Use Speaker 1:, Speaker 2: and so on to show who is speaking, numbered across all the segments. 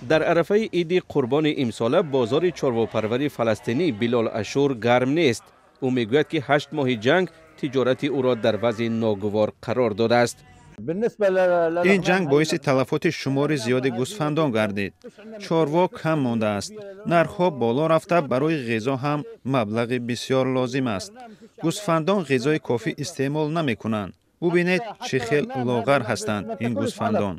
Speaker 1: Дар арафаи иди қурбони имсола бозори чорвопарвари фаластинӣ Билол Ашур гарм нест. Ӯ мегӯяд, ки 8 моҳи ҷанг тиҷорати ӯро дар вазъи ногувор қарор додааст.
Speaker 2: Ин ҷанг боиси талафоти шумори зиёди гӯсфандон гардид. Чорво кам мондааст, нархҳо боло рафта, барои ғизо ҳам маблағи бисёр лозим аст. Гӯсфандон ғизои кофӣ истеъмол намекунанд. Бубинед, чӣ хел лоғар ҳастанд ин гӯсфандон.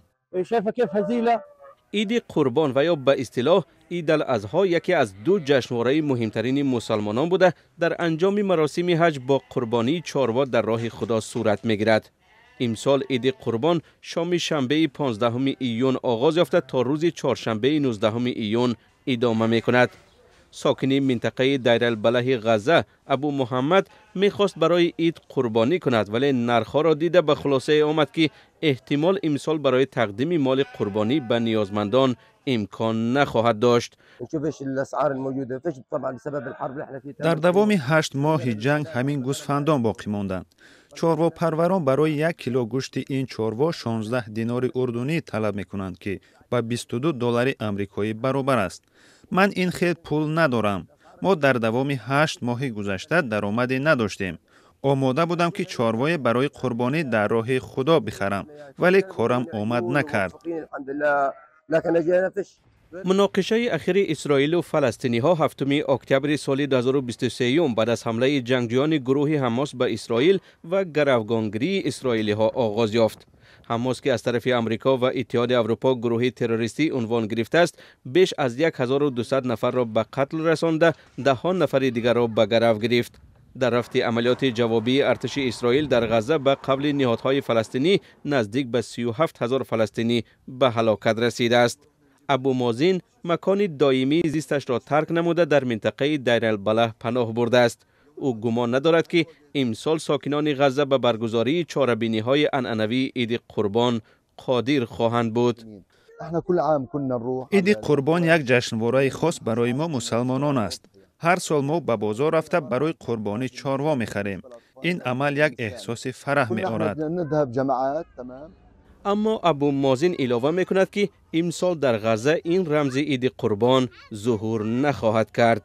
Speaker 1: Иди қурбон ва ё ба истилоҳ Ид Азҳо яке аз ду ҷашнвораи муҳимтарини мусалмонон буда, дар анҷоми маросими ҳаҷ бо қурбонии чорво дар роҳи Худо сурат мегирад. Имсол иди қурбон шоми шанбеи 15 июн оғоз ёфта, то рӯзи чоршанбеи 19 июн идома мекунад. Сокини минтақаи Дайралбалаҳи Ғазза Абу Муҳаммад мехост барои ид қурбонӣ кунад, вале нархҳоро дида ба хулосае омад, ки эҳтимол имсол барои тақдими моли қурбонӣ ба ниёзмандон имкон нахоҳад дошт.
Speaker 2: Дар давоми 8 моҳи ҷанг ҳамин гӯсфандон боқӣ монданд. Чорвопарварон барои 1 кило гӯшти ин чорво 16 динори урдунӣ талаб мекунанд, ки ба 22 доллари амрикоӣ баробар аст. Ман ин хел пул надорам. Мо дар давоми 8 моҳи гузашта даромаде надоштем. Омода будам, ки чорвое барои қурбонӣ дар роҳи Худо бихарам, вале корам омад накард.
Speaker 1: Муноқишаи ахири Исроилу фаластиниҳо 7 октябри соли 2023 баъд аз ҳамлаи ҷангҷӯёни гурӯҳи Ҳамос ба Исроил ва гаравгонгирии исроилиҳо оғоз ёфт. Ҳамос, ки аз тарафи Амрико ва Иттиҳоди Аврупо гурӯҳи террористӣ унвон гирифтааст, беш аз 1200 нафарро ба қатл расонда, даҳҳо нафари дигарро ба гарав гирифт. Дар рафти амалиёти ҷавобии артиши Исроил дар Ғазза, ба қавли ниҳодҳои фаластинӣ, наздик ба 37 ҳазор фаластинӣ ба ҳалокат расидааст. Абу Мозин макони доимии зисташро тарк намуда, дар минтақаи Дайралбалаҳ паноҳ бурдааст. Ӯ гумон надорад, ки имсол сокинони Ғазза ба баргузории чорабиниҳои анъанавии иди қурбон қодир хоҳанд буд.
Speaker 2: Иди қурбон як ҷашнвораи хос барои мо мусалмонон аст. Ҳар сол мо ба бозор рафта, барои қурбонӣ чорво мехарем. Ин амал як эҳсоси фараҳ меорад.
Speaker 1: Аммо Абу Мозин илова мекунад, ки имсол дар Ғазза ин рамзи иди қурбон зуҳур нахоҳад кард.